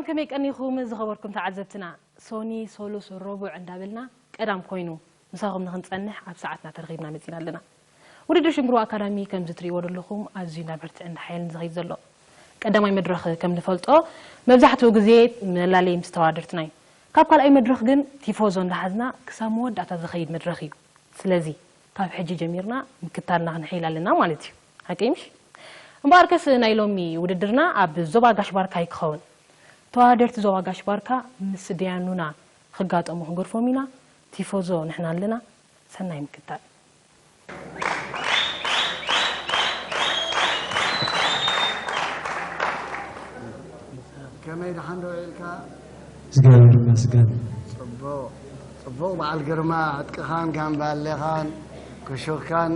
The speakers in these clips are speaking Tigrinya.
ከመይ ቀኒኹም ዝኸበርኩም ተዓዘብትና? ሶኒ፣ ሶሉስ፣ ረቡዕ እንዳበልና ቀዳም ኮይኑ ምሳኹም ንኽንጸንሕ ኣብ ሰዓትና ተረኺብና መጺና ኣለና። ውድድር ሽንግርዋ ኣካዳሚ ከምዚ ትርእይዎ ዘለኹም ኣዝዩ ናብ ብርትዕን ሓይልን ዝኸይድ ዘሎ። ቀዳማይ መድረኽ ከም ንፈልጦ መብዛሕትኡ ግዜ መላለይ ምስ ተወዳደርትና እዩ። ካብ ካልኣይ መድረኽ ግን ቲፎዞ እንዳሓዝና ክሳብ መወዳእታ ዝኸይድ መድረኽ እዩ። ስለዚ ካብ ሕጂ ጀሚርና ምክታልና ክንሕይል ኣለና ማለት እዩ። ሓቀይ ምሽ? እምበኣርከስ ናይ ሎሚ ውድድርና ኣብ ዞባ ጋሽ ባርካ እዩ ክኸውን። ተወዳደርቲ ዞባ ጋሽ ባርካ ምስ ደያኑና ክጋጠሙ ክንገድፎም ኢና። ቲፎዞ ንሕና ኣለና። ሰናይ ምክታል። ከመይ ደሓን ዶ ኢልካ? እግዚኣብሔር ይመስገን። ጽቡቕ፣ ጽቡቕ። በዓል ግርማ፣ ዕጥቅኻን ጋምባሌኻን ክሹኽካን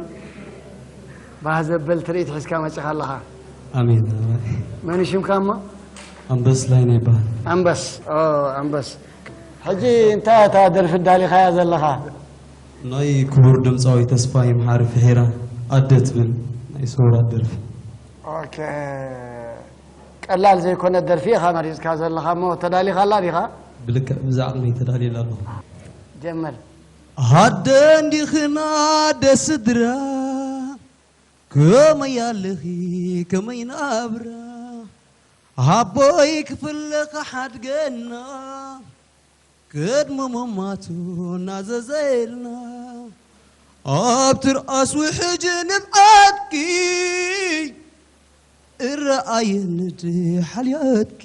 ባህ ዘብል ትርኢት ሒዝካ መጺኻ ኣለኻ። ኣሜን። መን እዩ ሽምካ እሞ? ኣንበስ ላይነ ይበሃል። ኣንበስ፣ ኦ፣ ኣንበስ። ሕጂ እንታይ እታ ደርፊ ዳሊኻያ ዘለኻ? ናይ ክቡር ድምፃዊ ተስፋይ መሓሪ ፍሒራ ኣደ ትብል ናይ ስውራት ደርፊ። ኦኬ። ቀላል ዘይኮነ ደርፊ ኢኻ መሪጽካ ዘለኻ እሞ ተዳሊኻላ ዲኻ? ብልክዕ ብዛ ዓቕመይ ተዳልየላ ኣለኹ። ጀምር። ኣደ እንዲኽና ኣደ ስድራ፣ ከመይ ኣለኺ ከመይ ናብራ፣ ኣቦይ ክፍለኻ ሓድገና፣ ቅድሚ ምማቱ እናዘዘልና፣ ኣብ ትርኣስ ውሕጅ ንብዓትኪ፣ እረኣየኒ ድሓልያትኪ፣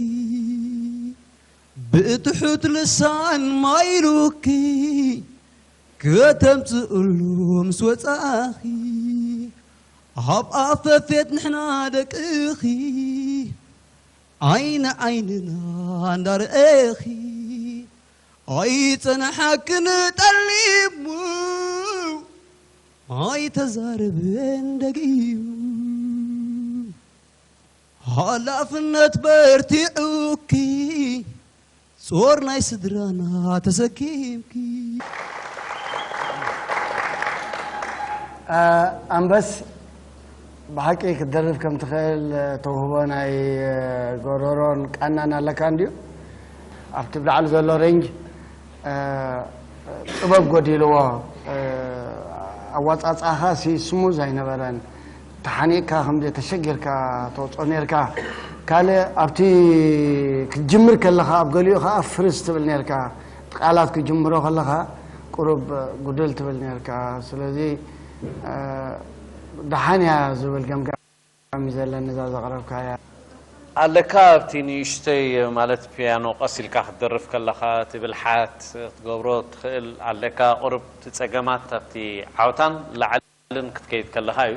ብትሑት ልሳን ማይሉኪ፣ ከተምጽእሉ ምስ ወጻእኺ፣ ኣብ ኣፈፌት ንሕና ደቅኺ፣ ዓይኒ ዓይንና እንዳርኤኺ፣ ኣይጸናሓክን ጠሊሙ፣ ኣይተዛረበን ደጊሙ። ሃላፍነት በርቲዑኪ፣ ጾር ናይ ስድራና ተሰኪምኪ። ኣ-፣ ኣንበስ፣ ብሓቂ ክትደርፍ ከም ትኽእል ተውህቦ ናይ፣ እ፣ ጎሮሮን ቃናን ኣለካ እንድዩ። ኣብቲ ብላዕሊ ዘሎ ሬንጅ፣ እ፣ ጥበብ ጎዲልዎ፣ እ፣ ኣዋጻጽኣኻ ሲ ስሙዝ ኣይነበረን። ተሓኒቕካ ከም ተሸጊርካ ተውጽኦ ነርካ። ካልእ ኣብቲ ክትጅምር ከለኻ ኣብ ገሊኡ ኸኣ ፍርስ ትብል ነርካ። እቲ ቃላት ክጅምሮ ከለኻ ቁሩብ ጉድል ትብል ነርካ። ስለዚ፣ እ፣ ደሓን እያ ዝብል ገምጋም እዩ ዘለኒ እዛ ዘቕረብካያ። ኣለካ ኣብቲ ንእሽተይ ማለት ፒያኖ ቀስ ኢልካ ክትደርፍ ከለኻ እቲ ብልሓት ክትገብሮ ትኽእል ኣለካ። ቁሩብ እቲ ጸገማት ኣብቲ ዓውታን ላዕልን ክትከይድ ከለኻ እዩ።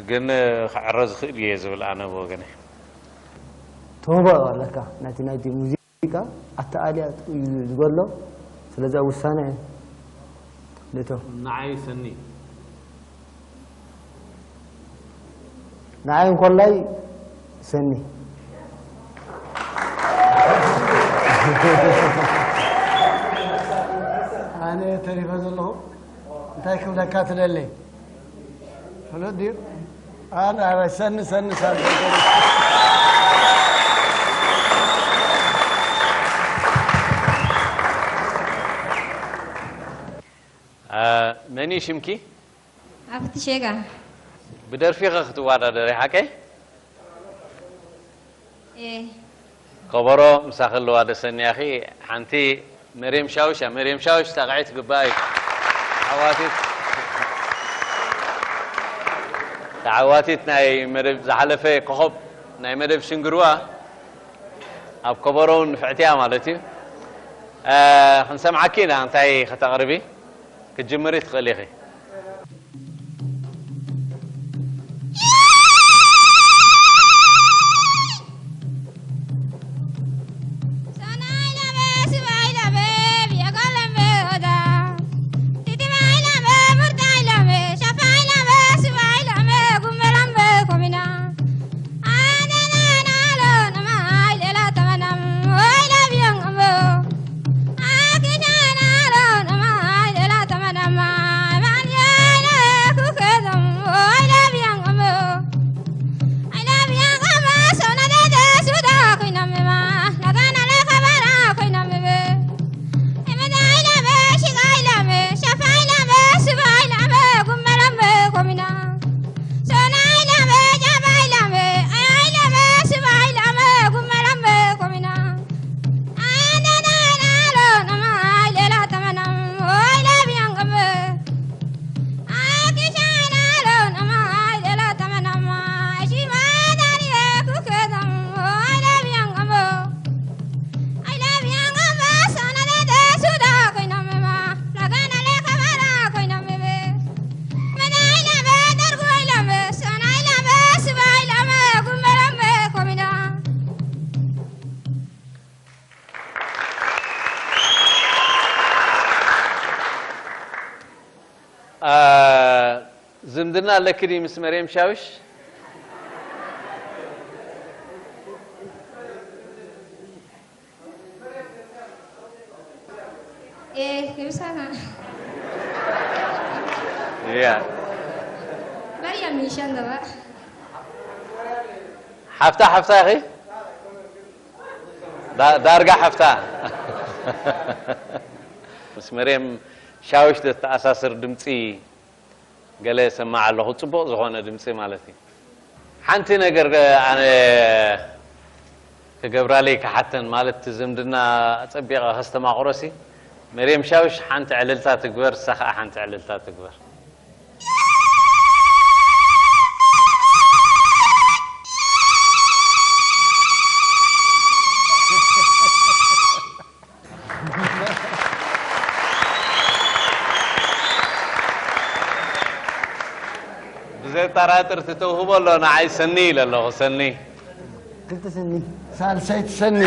ግን ክዕረ ዝኽእል እየ ዝብል ኣነ ብወገነይ። ተውህቦ ኣለካ ናይቲ ናይቲ ሙዚቃ ኣተኣልያ እዩ ዝጎሎ። ስለዚ ኣብ ውሳነ ልእቶ። ንዓይ ሰኒ። ንዓይ እንኮላይ ሰኒ። ኣነ ተሪፈ ዘለኹ እንታይ ክብለካ ትደሊ? ፍሉጥ ድዩ? ኣረ፣ ኣረ፣ ሰኒ፣ ሰኒ፣ ሰኒ። አ፣ መን እዩ ሽምኪ? ኣብቲ ሸጋ። ብደርፊ ኸ ክትወዳደሪ ሓቀይ? ኤ። ከበሮ ምሳኺ ኣለዋ ደሰኒ ያኺ። ሓንቲ መርየም ሻውሽ እያ። መርየም ሻውሽ ታቕዒ ትግባእ እዩ። ተዓዋቲት፣ ተዓዋቲት ናይ መደብ ዝሓለፈ ኮኸብ ናይ መደብ ሽንግርዋ ኣብ ከበሮ እውን ንፍዕቲ እያ ማለት እዩ። እ፣ ክንሰምዓኪ ኢና እንታይ ከተቕርቢ ክትጅምሪ ትኽእሊ ኢኺ። ዝምድና ኣለኪ ድዩ ምስ መርየም ሻውሽ? Eh, che usana. እያ Maria mi scendeva. ሓፍታ ሓፍታ ኢኺ? ዳ- ዳርጋ ሓፍታ። ምስ መርየም ሻውሽ ዘተኣሳስር ድምፂ ገለ እሰማዕ ኣለኹ፣ ጽቡቕ ዝኾነ ድምጺ ማለት እዩ። ሓንቲ ነገር ኣነ ክገብራለይ ክሓተን፣ ማለት እቲ ዝምድና ጸቢቐ ከስተማቕሮሲ፣ መርየም ሻውሽ ሓንቲ ዕልልታ ትግበር፣ እሳ ኸኣ ሓንቲ ዕልልታ ትግበር። ብዘጠራጥር እቲ ተውህቦ ኣሎ፣ ንዓይ ሰኒ ኢለ ኣለኹ። ሰኒ። ክልተ ሰኒ፣ ሳልሰይቲ ሰኒ።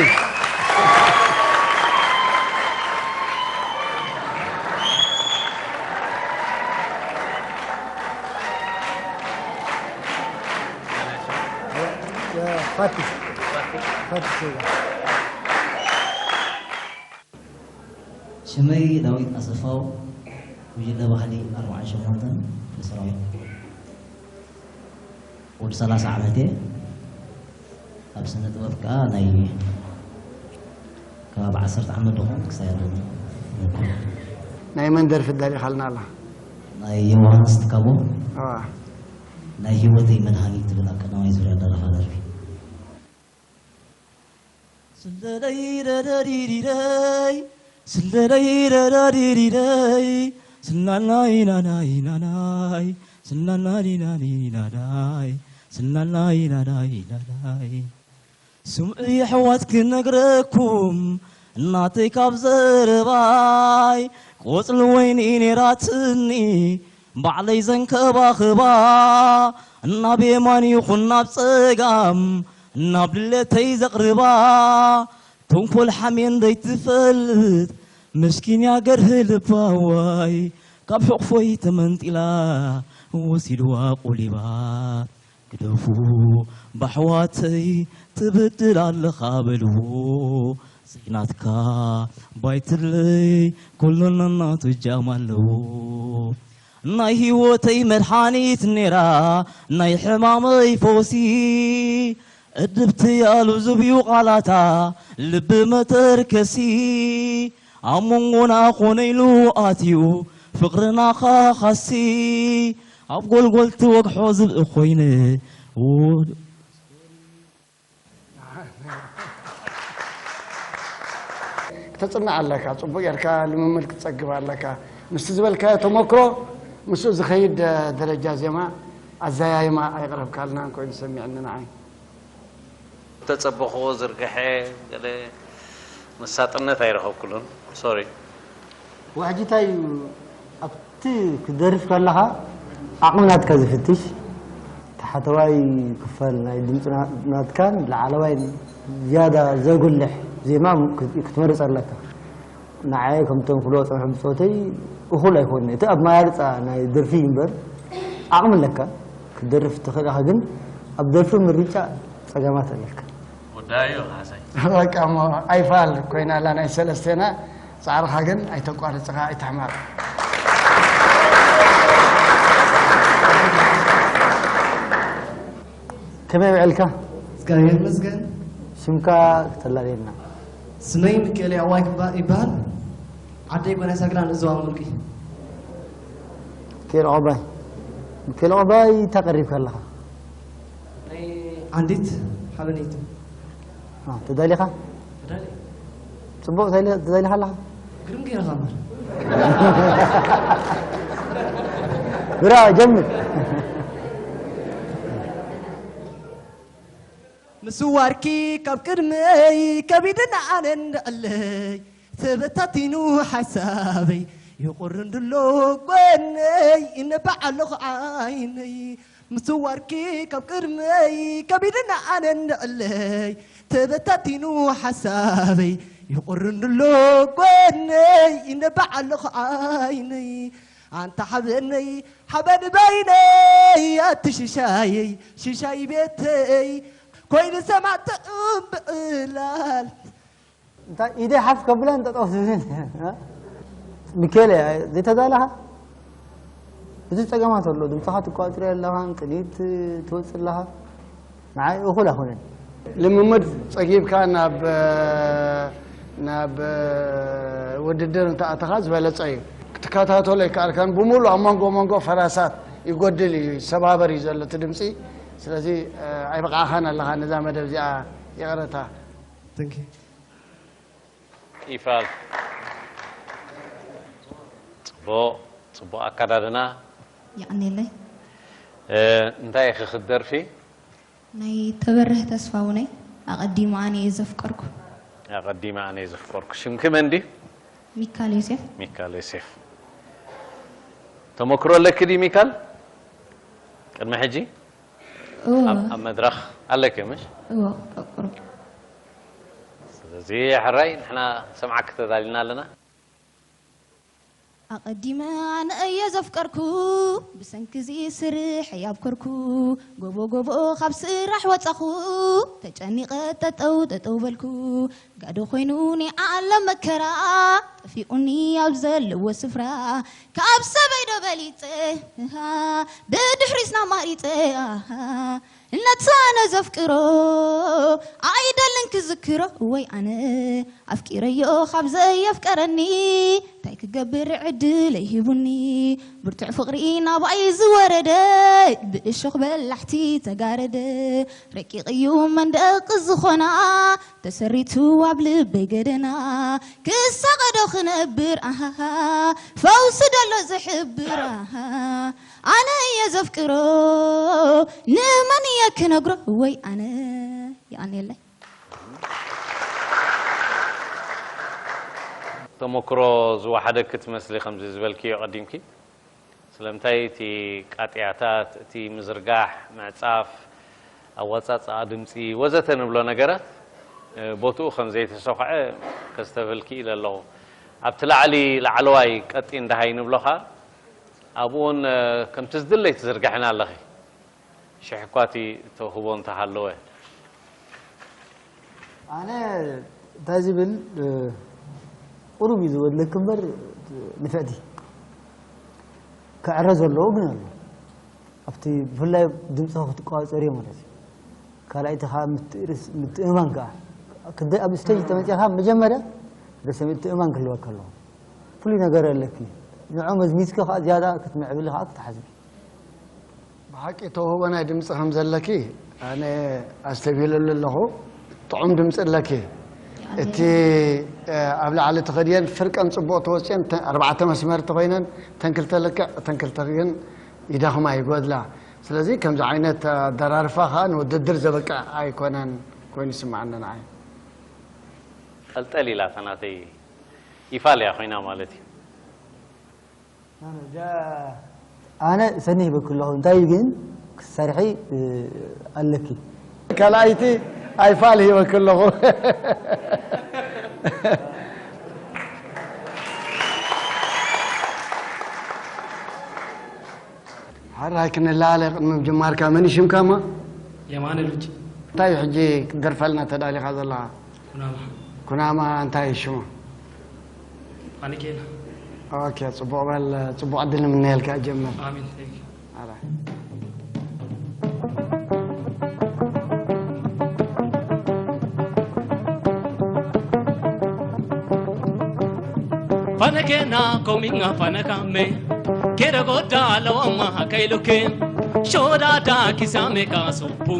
ፋቲ፣ ፋቲ ሴጋ። ሽመይ ዳዊት ኣሰፋው፣ ጉጅለ ባህሊ ኣርብዓን ሸሞንተን፣ ሰራዊት። ወዲ ሰላሳ ዓመት እየ። ኣብ ስነ ጥበብ ከኣ ናይ ከባቢ ዓሰርተ ዓመት ደኾን ክሳይ ኣለኒ። ናይ መን ደርፊ ደሪኻልና ኣላ? ናይ ዮሃንስ ትካቦ ኣዋ ናይ ህይወተይ መድሃኒት ትብል ኣብ ቀዳማይ ዙርያ ደረፋ ደርፊ። ስለለይ ደደዲዲደይ ስለለይ ደደዲዲደይ ስናናይ ናናይ ናናይ ስናናይ ናናይ ናናይ ስናናይ ናናይ ናናይ ስምዑ የሕዋት ክነግረኩም እናተይ ካብ ዘረባይ ቆጽሊ ወይኒ ነይራትኒ ባዕለይ ዘንከባኽባ ናብ የማን ይኹን ናብ ጸጋም ናብ ድሌተይ ዘቕርባ ተንኮል ሓሜን ዘይትፈልጥ ምስኪን ያገር ህልባዋይ ካብ ሕቕፎይ ተመንጢላ ወሲድዋ ቆሊባ ግደፉ ባሕዋተይ ትብድል ኣለኻ በልዎ ዘይናትካ ባይትለይ ኩሉ ነናቱ ጃም ኣለዎ ናይ ህይወተይ መድሓኒት ኔራ ናይ ሕማመይ ፈውሲ ዕድብቲ ያሉ ዝብዩ ቃላታ ልቢ መተርከሲ ኣብ መንጎና ኮነ ኢሉ ኣትዩ ፍቕርና ኻኻሲ ኣብ ጎልጎል ትወግሖ ዝብኢ ኮይነ ክተጽንዕ ኣለካ፣ ጽቡቕ ጌርካ ልምምድ ክትጸግብ ኣለካ። ምስቲ ዝበልካዮ ተመክሮ ምስኡ ዝኸይድ ደረጃ ዜማ ኣዘያይማ ኣይቕረብካልናን ኮይኑ ሰሚዕኒ ንዓይ። ተጸበኽዎ ዝርግሐ ገለ መሳጥነት ኣይረኸብኩሉን። ሶሪ። ዋሕጂ እንታይ እዩ ኣብቲ ክትደርፍ ከለኻ ዓቕሚ ናትካ ዝፍትሽ ታሕተዋይ ክፋል ናይ ድምፂ ናትካን ላዕለዋይ ዝያዳ ዘጉልሕ ዜማ ክትመርፅ ኣለካ። ንዓይ ከምቶም ክብልዎ ፀንሑ ብፆተይ እኹል ኣይኮነ እቲ ኣመራርፃ ናይ ደርፊ እዩ እምበር ዓቕሚ ኣለካ ክትደርፍ ትኽእል ኢኻ፣ ግን ኣብ ደርፊ ምርጫ ፀገማት ኣለካ። ወዳዮ ካሕሳይ። በቃ እሞ ኣይፋል ኮይና ኣላ ናይ ሰለስቴና። ፃዕርኻ ግን ኣይተቋርፅኻ ኣይትሕመቕ። ከመይ ውዕልካ? እግዚኣብሔር ይመስገን። ሽምካ ክተላለየልና። ስመይ ሚካኤል ያዋይ ክባ- ይበሃል። ዓደይ ጎናይ ሳግላን እዝዋ ሙልቂ። ሚካኤል ዖባይ። ሚካኤል ዖባይ እንታይ ቀሪብካ ኣለኻ? ናይ ዓንዲት ሓበነይቱ። አ፣ ተዳሊኻ? ተዳሊ። ጽቡቕ ተዳሊ- ተዳሊኻ ኣለኻ? ግርም ገይርኻ እምበር። ብራ ጀምር። ምስዋርኪ ካብ ቅድመይ ከቢድን ኣነን ንዕለይ ተበታቲኑ ሓሳበይ ይቑርን ድሎ ጎነይ እነባዓለኹ ዓይነይ ምስዋርኪ ካብ ቅድመይ ከቢድን ኣነን ንዕለይ ተበታቲኑ ሓሳበይ ይቑርን ድሎ ጎነይ እነባዓለኹ ዓይነይ ኣንታ ሓበነይ ሓበን በይነይ ኣቲ ሽሻየይ ሽሻይ ቤተይ ኮይኑ ሰማዕ ጥዑም ብዕላል። እንታይ ኢደይ ሓፍ ከብላ እንጠጠው ዝብል ሚካኤል እያ ዘይተዳለኻ? ብዙሕ ጸገማት ኣሎ። ድምፅኻ ትቋፅር ኣለኻን ቅኒት ትወፅእ ኣለኻ። ንዓይ እኹል ኣይኮነን። ልምምድ ጸጊብካ ናብ ናብ ውድድር እንተኣተኻ ዝበለጸ እዩ። ክትከታተሎ ይከኣልካን ብምሉእ ኣብ መንጎ መንጎ ፈራሳት ይጎድል እዩ፣ ይሰባበር እዩ ዘሎ እቲ ድምፂ። ስለዚ ኣይበቃዕኻን ኣለኻ ነዛ መደብ እዚኣ። ይቕረታ። Thank you። ይፋል። ጽቡቕ፣ ጽቡቕ ኣካዳድና። የቐንየለይ። እ፣ እንታይ ኢኺ ክትደርፊ? ናይ ተበርህ ተስፋውነይ ኣቐዲመ ኣነ እየ ዘፍቀርኩ። ኣቐዲመ ኣነ እየ ዘፍቀርኩ። ሽምኪ መን ድዩ? ሚካል ዮሴፍ። ሚካል ዮሴፍ። ተመክሮ ኣለኪ ድዩ ሚካል? ቅድሚ ሕጂ? እወ። ኣብ ኣብ መድረኽ ኣለኪ ምሽ? እወ፣ ቁሩብ። ስለዚ ሕራይ ንሕና ሰምዓኪ ተዳሊና ኣለና። ኣቐዲመ ኣነ እየ ዘፍቀርኩ፣ ብሰንኪ እዚ ስርሐይ ኣብከርኩ። ጎቦ ጎቦ ካብ ስራሕ ወጻኹ፣ ተጨኒቐ ጠጠው ጠጠው በልኩ። ጋዶ ኮይኑኒ ዓለም መከራ፣ ጠፊኡኒ ኣብ ዘለዎ ስፍራ። ካብ ሰበይ ዶ በሊጸ፣ ብድሕሪስ ናማሪጸ። ነቲ ኣነ ዘፍቅሮ ኣይደልን ክዝክሮ። ወይ ኣነ ኣፍቂረዮ ካብ ዘየፍቀረኒ፣ እንታይ ክገብር ዕድለይ ሂቡኒ። ብርቱዕ ፍቕሪ ናባይ ዝወረደ፣ ብእሾኽ በላሕቲ ተጋረደ። ረቂቕ እዩ መንደቕ ዝኾና፣ ተሰሪቱ ኣብ ልበይ ገደና። ክሳቐዶ ክነብር ኣሃሃ፣ ፈውሲ ደሎ ዝሕብር ኣሃ። ኣነ እየ ዘፍቅሮ፣ ንመን እየ ክነግሮ? ወይ ኣነ። የቐንየለይ። ተመክሮ ዝወሓደኪ ትመስሊ፣ ከምዚ ዝበልክዮ ቀዲምኪ። ስለምንታይ እቲ ቃጥያታት፣ እቲ ምዝርጋሕ፣ ምዕጻፍ፣ ኣወጻጽኣ ድምጺ ወዘተ ንብሎ ነገራት፣ እ፣ ቦትኡ ከም ዘይተሰኹዐ ከስተብህል ክኢለ ኣለኹ። ኣብቲ ላዕሊ ላዕለዋይ ቀጢን ደሃይ ንብሎ ኸኣ፣ ኣብኡ እውን፣ እ፣ ከምቲ ዝድለይ ትዝርግሕና ኣለኺ። ሽሕ እኳ እቲ ተውህቦ እንተሃለወ። ኣነ እንታይ ዝብል፣ እ፣ ቁሩብ እዩ ዝወድለኪ እምበር ንፍዕቲ ክዕረ ዘለዎ ግን ኣሎ። ኣብቲ ብፍላይ ድምፅኻ ክትቆፃፀርዮ ማለት እዩ። ካልኣይቲ ከዓ ምትእርስ-፣ ምትእምማን ከዓ። ክደ-፣ ኣብ ስቴጅ ተመፂኻ መጀመርያ ርእሰ ምትእምማን ክህልወካ ኣለዎ። ፍሉይ ነገር ኣለኪ። ንዑ መዝሚዝኪ ከዓ ዝያዳ ክትምዕብሊ ከዓ ክትሓስቢ። ብሓቂ ተውህቦ ናይ ድምፂ ከም ዘለኪ ኣነ ኣስተብሂለሉ ኣለኹ። ጥዑም ድምፂ ኣለኪ። እቲ፣ እ፣ ኣብ ላዕሊ ትኸድየን ፍርቀን ፅቡቕ ተወፅየን፣ እተን ኣርባዕተ መስመር ተኾይነን፣ እተን ክልተ ልክዕ፣ እተን ክልተ ግን ይደኽማ፣ ይጎድላ። ስለዚ ከምዚ ዓይነት ኣደራርፋ ኸኣ ንውድድር ዘበቅዕ ኣይኮነን ኮይኑ ይስምዓኒ ንዓይ። ጠልጠል ኢላ እታ ናተይ ኢፋል እያ ኮይና ማለት እዩ። ኣነ እዛ-፣ ኣነ ሰኒ ሂበኪ ኣለኹ። እንታይ ግን ክትሰርሒ፣ እ፣ ኣለኪ። ካልኣይቲ ኣይፋል ሂበኪ ኣለኹ። ሓራይ ክንላለ ቅድሚ ምጅማርካ መን እዩ ሽምካማ? የማነ ሉጭ። እንታይ እዩ ሕጂ ክትደርፈልና ተዳሊኻ ዘለኻ? ኩናማ። ኩናማ እንታይ እዩ ሽሙ? ፋኒኬና። ኦኬ፣ ጽቡቕ በል፣ ጽቡቕ ዕድል ንምነየልካ። ጀምር። ኣሜን። Thank you። ኣረ። Fanekena kominga fanekame, kere goda lawama hakailoke, shoda da kisame ka sopu,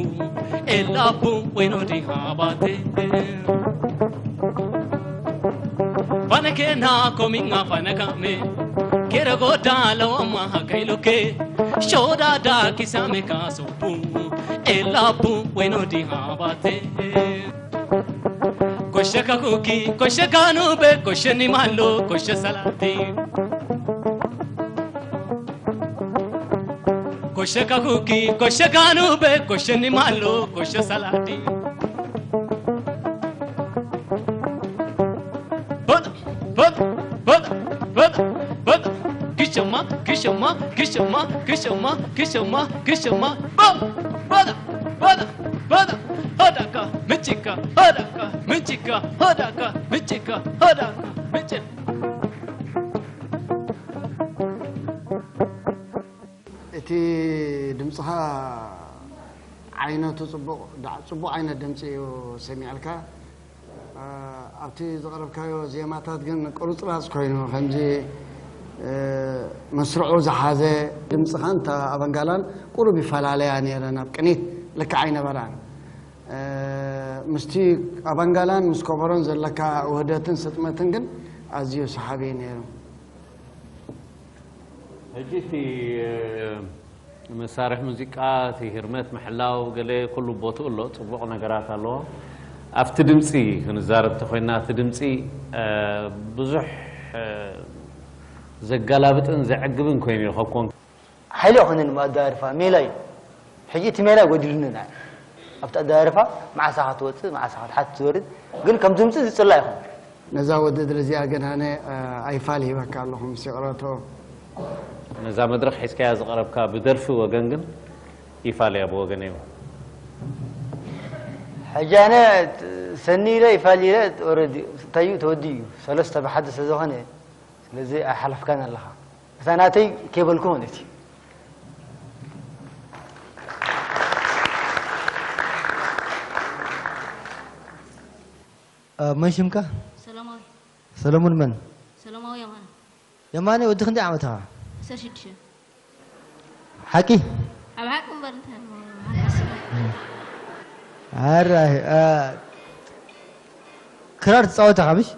elapu weno di habate. Fanekena kominga fanekame, kere goda lawama hakailoke, shoda da kisame ka sopu, elapu weno di habate. Koshe kakuki, koshe kanube, koshe nimalo, koshe salati. Koshe kakuki, koshe kanube, koshe nimalo, koshe salati. But, but, but, but, but, Kishama, kishama, kishama, kishama, kishama, kishama. Bada, bada, bada, bada. Hodaka, michika, hodaka, michika, hodaka, michika, hodaka, michika. እቲ ድምፅኻ ዓይነቱ ፅቡቕ ዳ- ፅቡቕ ዓይነት ድምፂ እዩ ሰሚዐልካ። ኣብቲ ዘቕረብካዮ ዜማታት ግን ቁርፅራፅ ኮይኑ ከምዚ መስርዑ ዝሓዘ ድምፅኻን እታ ኣበንጋላን ቁሩብ ይፈላለያ ነይረን ኣብ ቅኒት ልክዕ ኣይነበራን ምስቲ ኣበንጋላን ምስ ኮበሮን ዘለካ ውህደትን ስጥመትን ግን ኣዝዩ ሰሓቢ ነይሩ ሕጂ እቲ መሳርሒ ሙዚቃ እቲ ህርመት ምሕላው ገለ ኩሉ ቦትኡ ኣሎ፣ ጽቡቕ ነገራት ኣለዎ። ኣብቲ ድምጺ ክንዛረብ ተኾይና እቲ ድምጺ ብዙሕ ዘጋላብጥን ዘዕግብን ኮይኑ ይኸኮን። ሓይሊ ኣይኮነን እሞ ኣደራርፋ ሜላ እዩ። ሕጂ እቲ ሜላ ጎዲሉኒ ንዓይ ኣብቲ ኣደራርፋ መዓስ ኢኻ ትወጽእ መዓስ ኢኻ ትሓት ትወርድ ግን ከም ድምጺ ዝጽላእ ይኹን። ነዛ ውድድር እዚኣ ግን ኣነ ኣይፋል ሂበካ ኣለኹ ምስ ይቕረቶ። ነዛ መድረኽ ሒዝካያ ዝቐረብካ ብደርፊ ወገን ግን ይፋል እያ ብወገነይ እውን። ሕጂ ኣነ ሰኒ ኢለ ይፋል ኢለ ኦረዲ እንታይ እዩ ተወዲኡ እዩ ሰለስተ ብሓደ ስለዝኾነ ስለዚ ኣይሓለፍካን ኣለኻ እታ ናተይ ከይበልኩ ማለት እዩ። መን ሽምካ? ሰሎማዊ። ሰሎሙን መን? ሰሎማዊ የማነ። የማነ ወዲ ክንደይ ዓመት ኢኻ? ዓሰርተ ሽዱሽተ። ሓቂ? ኣብ ሓቂ እምበር እንታይ ኣሎ? ሓቂ ሓስብ። ኣራይ ክራር ትፃወት ኢኻ ምሽ?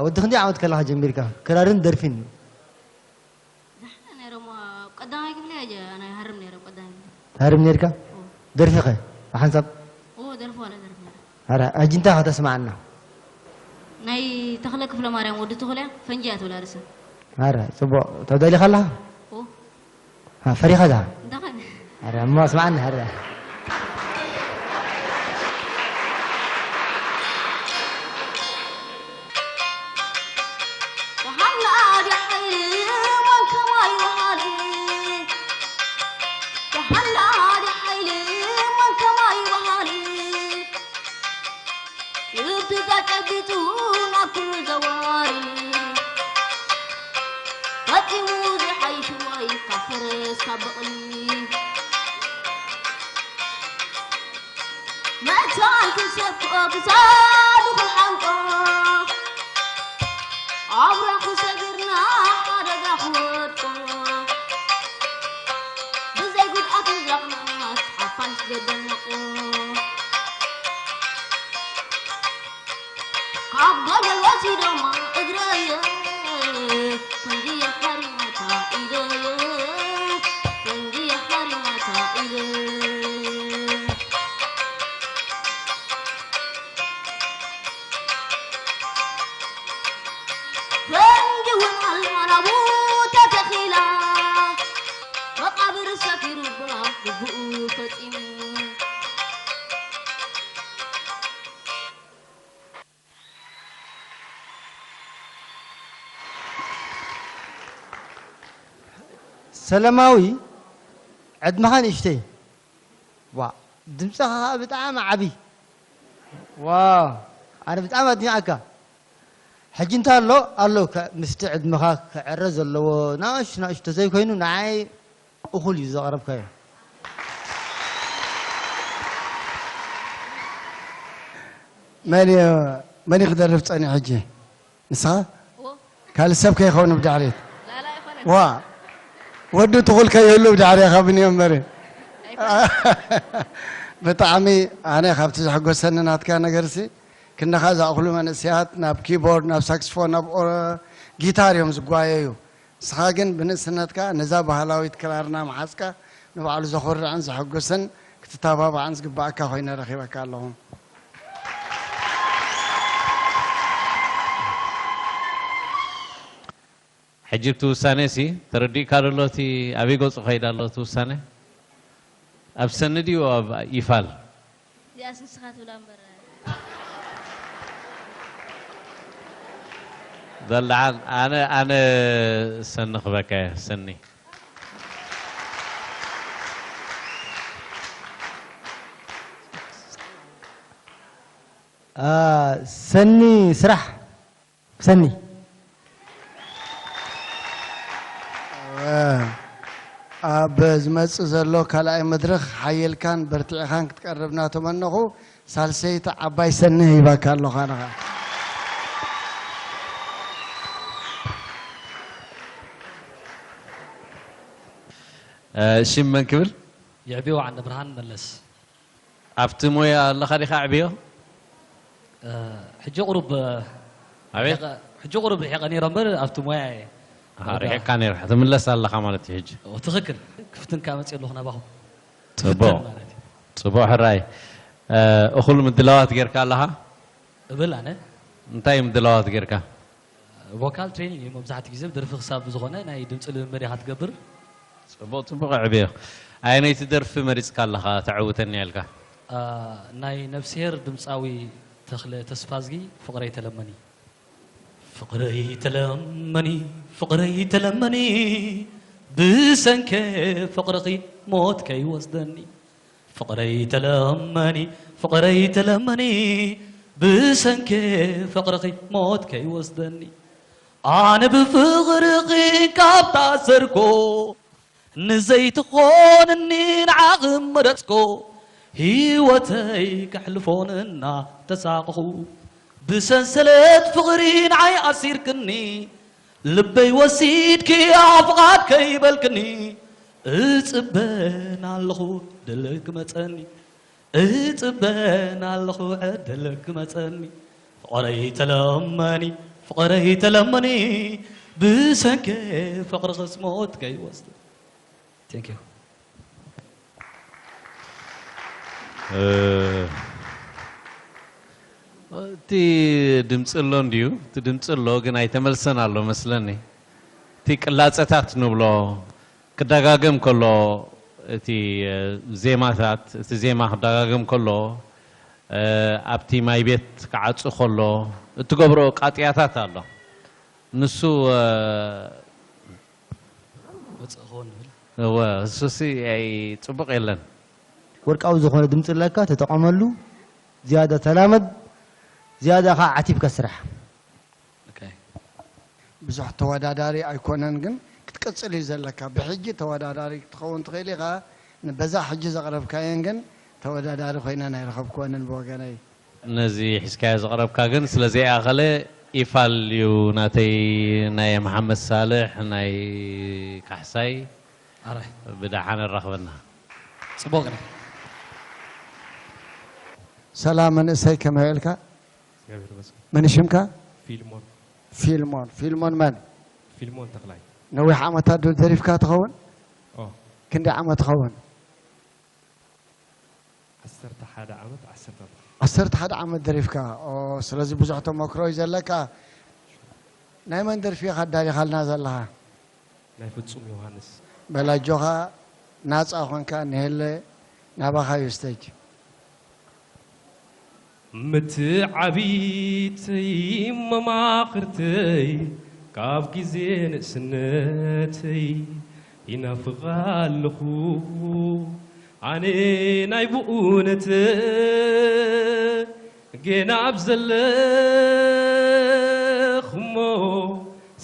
ወዲ ክንደይ ዓመት ከለኻ ጀሚርካ ክራርን ደርፊን? ዝሓነ ነይረ እሞ ኣብ ቀዳማይ ክፍሊ እየ ጀ- ኣነ ይሃርም ነይረ ኣብ ቀዳማይ ክፍሊ። ትሃርም ነይርካ? ደርፊ ኸ ብሓንሳብ? እዎ ደርፊ ዋላ ደርፊ ነይረ። ኣረ ሕጂ እንታይ ከተስማዓና? ናይ ተኽለ ክፍለ ማርያም ወዲ ተኽለያ ፈንጂ እያ ትብላ ርእሳ። ኣረ ጽቡቕ ተዳሊኻ ኣለኻ? እዎ። ፈሪኻ ዳ ኣረ እሞ ስምዓኒ ኣረ ልቢ ተጨቢጡ ናብ ኩሉ ዘዋሪ ፈጺሙ ዘይሓይሽ ወይ ካብ ፈረስ ካብ በቕሊ መታን ክንሰክኦ ክሳዱ ክንሓንቆ ኣብራኹ ሰጊርና ሓደጋ ክወድቆ ብዘይ ጉድኣት ምብራቕናስ ሓፋሽ ዘደንቆ ካብ ገደል ወሲዶማ እግረየ ፈንጂ የፋሪማታ ኢደየ ፈንጂ የፋሪማታ ኢደየ ፈንጂ እውን ኣላ ናብኡ ተተኺላ መቓብር ሰፊሩባ ግቡኡ ፈጺሙ ሰለማዊ ዕድመኻ ንእሽተይ ዋ ድምፅኻ ከዓ ብጣዕሚ ዓብይ ዋው ኣነ ብጣዕሚ ኣድኒቐካ ሕጂ እንታይ ኣሎ ኣሎ ከ- ምስቲ ዕድመኻ ክዕረ ዘለዎ ናእሽቱ ናእሽቱ ተዘይኮይኑ ንዓይ እኹል እዩ ዘቕረብካዮ መን እዩ መን እዩ ክደርፍ ጸኒሑ ሕጂ ንስኻ ካልእ ሰብ ከይኸውን ብድሕሪት ዋ ወዲ ትኹል ከይህሉ ብድሕሪኻ ብንዮ እምበሪ ብጣዕሚ ኣነ ካብቲ ዘሐጎሰኒ ናትካ ነገርሲ ክንድኻ ዝኣኽሉ መንእሰያት ናብ ኪቦርድ ናብ ሳክስፎን ናብ ጊታር እዮም ዝጓየዩ ንስኻ ግን ብንእስነትካ ነዛ ባህላዊት ክራርና ምሓዝካ ንባዕሉ ዘኹርዕን ዘሐጉስን ክትተባባዕን ዝግባኣካ ኮይነ ረኺበካ ኣለኹ። ሕጂ እቲ ውሳነ ሲ ተረዲእካ ደሎ እቲ ኣበይ ገፁ ከይድ ኣሎ እቲ ውሳነ ኣብ ሰኒ ድዩ ኣብ ይፋል እዚኣስ ንስኻ ትብላ እምበር በል ደሓን፣ ኣነ፣ ኣነ ሰኒ ክበካ እየ፣ ሰኒ። አ፣ ሰኒ ስራሕ፣ ሰኒ። ኣብ ዝመጽእ ዘሎ ካልኣይ መድረኽ ሓይልካን በርቲዕኻን ክትቀርብ እናተመነኹ፣ ሳልሰይቲ ዓባይ ሰኒ ሂባካ ኣለኹ ኣነ ኸኣ። እ፣ ሽም መን ክብል? የዕብዮ ዓንደብርሃን መለስ። ኣብቲ ሞያ ኣለኻ ዲኻ ዕብዮ? እ፣ ሕጂ ቁሩብ ኣቤት? ርሒቐ- ሕጂ ቁሩብ ርሒቐ ነይረ እምበር ኣብቲ ሞያ እየ። ኣሃ፣ ርሒቕካ ነይርካ፣ ትምለስ ኣለኻ ማለት እዩ ሕጂ። ኦ፣ ትኽክል። ክፍትንካ መፅእ ኣለኹ ናባኹም። ጽቡቕ። ክፍትን ማለት እዩ። ጽቡቕ ሕራይ። እ፣ እኹል ምድላዋት ጌርካ ኣለኻ? እብል ኣነ። እንታይ ምድላዋት ጌርካ? ቮካል ትሬኒንግ እዩ መብዛሕትኡ ግዜ፣ ደርፊ ክሳብ ዝኾነ ናይ ድምፂ ልምምድ ኢኻ ትገብር። ጽቡቕ፣ ጽቡቕ ዕብዮ። ኣየነይቲ ደርፊ መሪጽካ ኣለኻ ተዕውተኒ ኢልካ? አ፣ ናይ ነፍስሄር ድምፃዊ ተኽለ ተስፋዝጊ ፍቕረይ ተለመኒ። ፍቕረይ ተለመኒ፣ ፍቕረይ ተለመኒ፣ ብሰንከ ፍቕርኺ ሞት ከይወስደኒ። ፍቕረይ ተለመኒ፣ ፍቕረይ ተለመኒ፣ ብሰንከ ፍቕርኺ ሞት ከይወስደኒ። ኣነ ብፍቕርኺ ካብ ታሰርኮ፣ ንዘይትኾንኒ ንዓኺ መረጽኮ፣ ህይወተይ ከሕልፎ እናተሳቐኹ። ብሰንሰለት ፍቕሪ ንዓይ ኣሲርክኒ፣ ልበይ ወሲድኪ ኣፍቓድ ከይበልክኒ፣ እጽበን ኣለኹ ዕድል ክመጸኒ፣ እጽበን ኣለኹ ዕድል ክመጸኒ። ፍቕረይ ተለመኒ፣ ፍቕረይ ተለመኒ፣ ብሰንኪ ፍቕርኽስ ሞት ከይወስድ። Thank you። እ፣ እቲ ድምፂ ኣሎ እንድዩ፣ እቲ ድምፂ ኣሎ ግን ኣይተመልሰን ኣሎ መስለኒ። እቲ ቅላፀታት ንብሎ ክደጋገም ከሎ፣ እቲ እ፣ ዜማታት፣ እቲ ዜማ ክደጋገም ከሎ፣ እ፣ ኣብቲ ማይ ቤት ክዓፁ ከሎ እትገብሮ ቃጥያታት ኣሎ። ንሱ እ፣ ወፅእ ክኸውን ንብል። እወ፣ እሱሲ ኣይ ፅቡቕ የለን። ወርቃዊ ዝኾነ ድምፂ ኣለካ፣ ተጠቐመሉ። ዝያዳ ተላመድ፣ ዝያዳ ከዓ ዓቲብካ ስራሕ። Okay። ብዙሕ ተወዳዳሪ ኣይኮነን፣ ግን ክትቅጽል እዩ ዘለካ። ብሕጂ ተወዳዳሪ ክትኸውን ትኽእል ኢኻ። ንበዛ ሕጂ ዘቕረብካየን ግን ተወዳዳሪ ኮይነን ኣይረኸብክወንን ብወገነይ። ነዚ ሒዝካዮ ዘቕረብካ ግን ስለ ዘይኣኸለ ኢፋል እዩ ናተይ፣ ናይ መሓመድ ሳልሕ፣ ናይ ካሕሳይ። ኣራይ። ብደሓን ኣራኽበና። ጽቡቕ ግና። ሰላም መንእሰይ፣ ከመይ ውዒልካ? እግዚኣብሔር ይመስገን። መን ሽምካ? ፊልሞን ፊልሞን። ፊልሞን መን? ፊልሞን ተኽላይ። ነዊሕ ዓመታት ዶ ደሪፍካ ትኸውን? ኦ ክንደይ ዓመት ትኸውን? ዓሰርተ ሓደ ዓመት ዓሰርተ ኣርባዕተ። ዓሰርተ ሓደ ዓመት ደሪፍካ። ኦ፣ ስለዚ ብዙሕ ተመክሮ እዩ ዘለካ። ናይ መን ደርፊ ኢኻ ኣዳሊኻልና ዘለኻ? ናይ ፍጹም ዮሃንስ። በል ኣጆኻ፣ ናጻ ኾንካ፣ ንሄለ ናባኻ እዩ ስቴጅ። ምትዓቢተይ መማኽርተይ ካብ ግዜ ንእስነተይ ይናፍቓ ኣለኹ ኣነ ናይ ብኡነት ጌና ኣብ ዘለኽሞ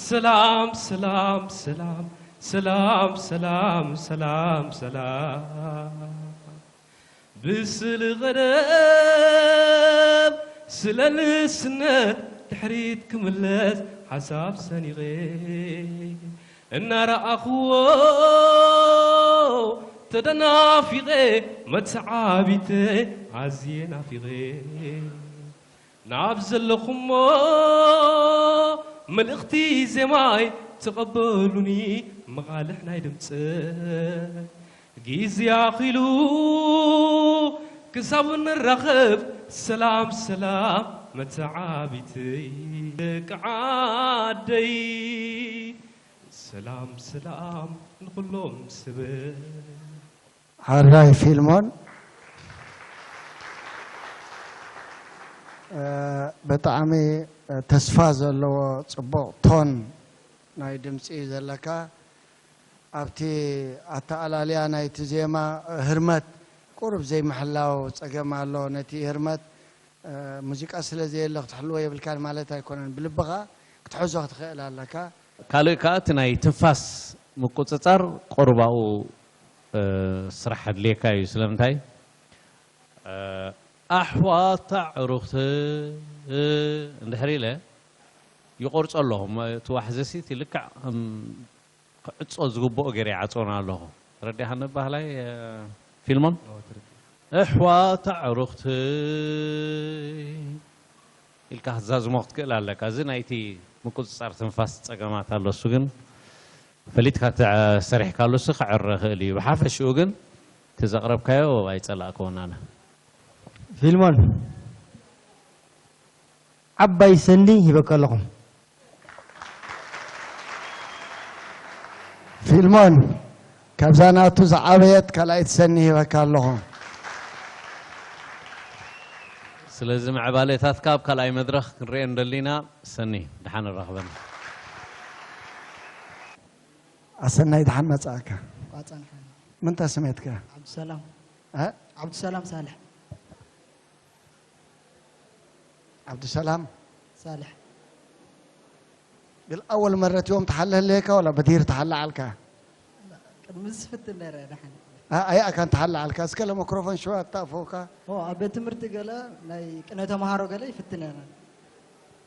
ሰላም ሰላም ሰላም ሰላም ሰላም ሰላም ሰላም ብስሊ ቐደም ስለ ንእስነት ድሕሪት ክምለስ ሓሳብ ሰኒቐ እናረኣኽዎ ተደናፊቐ መተዓቢተይ ኣዝየ ናፊቐ ናብ ዘለኹሞ መልእኽቲ ዜማይ ተቐበሉኒ መቓልሕ ናይ ድምፀ ግዜ ኣኺሉ ክሳብ ንራኸብ ሰላም ሰላም መተዓቢተይ ደቂ ዓደይ ሰላም ሰላም ንኹሎም ስብ ሓራይ ፊልሞን ብጣዕሚ ተስፋ ዘለዎ ጽቡቕ ቶን ናይ ድምጺ እዩ ዘለካ። ኣብቲ ኣተኣላልያ ናይቲ ዜማ ህርመት ቁሩብ ዘይምሕላው ጸገም ኣሎ። ነቲ ህርመት ሙዚቃ ስለ ዘየለ ክትሕልዎ የብልካን ማለት ኣይኮነን። ብልብኻ ክትሕዞ ክትኽእል ኣለካ። ካልእ ከኣ እቲ ናይ ትንፋስ ምቁጽጻር ቁሩብ ኣብኡ ስራሕ ኣድልየካ እዩ። ስለምንታይ ኣሕዋት ኣዕሩኽቲ እንድሕር ኢለ ይቆርጾ ኣለኹ። እቲ ዋሕዚ ሲ ልክዕ ከም ክዕጾ ዝግብኦ ገይረ ይዓጽወና ኣለኹ። ተረዲእካኒ ባህላይ ፊልሞን? ኣሕዋት ኣዕሩኽቲ ኢልካ ክትዛዝሞ ክትክእል ኣለካ። እዚ ናይቲ ምቁጽጻር ትንፋስ ጸገማት ኣሎ። እሱ ግን ፈሊጥካ ተሰሪሕካሉ እሱ ክዕረ ይኽእል እዩ። ብሓፈሽኡ ግን እቲ ዘቕረብካዮ ኣይጸላእክዎን ኣነ። ፊልሞን ዓባይ ሰኒ ሂበካ ኣለኹ። ፊልሞን ካብዛ ናቱ ዝዓበየት ካልኣይቲ ሰኒ ሂበካ ኣለኹ። ስለዚ ምዕባሌታትካ ኣብ ካልኣይ መድረኽ ክንሪኦ ንደሊ ኢና። ሰኒ ድሓን ንራኸበና። ኣሰናይ ድሓን መጻእካ። ቋጸንሐ ምንታ ስሜትካ? ዓብዱሰላም እ? ዓብዱሰላም ሳልሕ ዓብዱሰላም ሳልሕ ግን ኣወል መረት ዮም ተሓለ ህለየካ ወላ በዲር ተሓለ ዓልካ? ቅድሚ ዝፍትን ነረ ድሓን ኣያ ኣካን ተሓለ ዓልካ እስከ ለመክሮፎን ሽዋ ኣታፈውካ? ኦ ኣብ ቤት ትምህርቲ ገለ ናይ ቅነ ተምሃሮ ገለ ይፍትን ነረ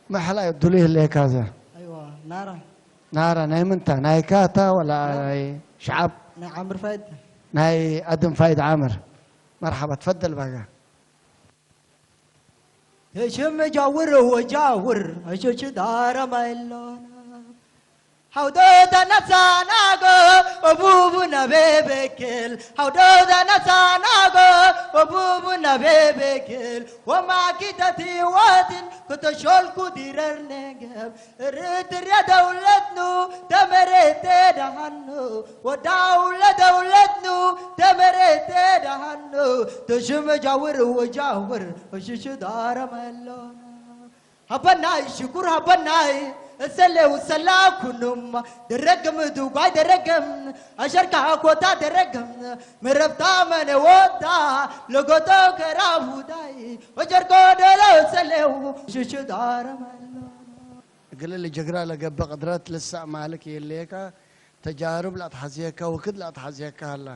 መሐላ እዩ ድሉ ይህለየካ ዘ ኣይዋ ናራ ናራ ናይ ምንታ ናይ ካታ ወላ ናይ ሸዓብ ናይ ዓምር ፋይድ ናይ ኣድም ፋይድ ዓምር መርሓባ ትፈደል ባጋ ተሸመጃውር ወጃውር ኣሸች ዳረማ የሎና ሓውዶ ተነሳናጎ ኦቡቡ ነበበክል ሓውዶ ተነሳናጎ ኦቡቡ ነበበክል ወማኪተት ህይወትን ከተሾልኩ ዲረር ነገብ እርትርያ ደውለትኑ ተመሬተ ደሃኑ ወዳውለ ደውለትኑ ተመሬተ ደሃኑ ተሽመጃውር ወጃውር እሽሽ ዳረመሎና ሃበናይ ሽኩር ሃበናይ እሰሌው ሰላ ኩኑም ደረግም ዱጓይ ደረግም ኣሸርካ ኮታ ደረግም ምረፍታ መነወታ ለጎቶ ከራቡዳይ ወጀርኮ ደሎ እሰሌው ሽሽ ዳረመሎና እግል ለጀግራ ለገብእ ቅድረት ልሳእ ማልክ የለየካ ተጃርብ ለአትሐዝየካ ውክድ ለአትሐዝየካ ሀላ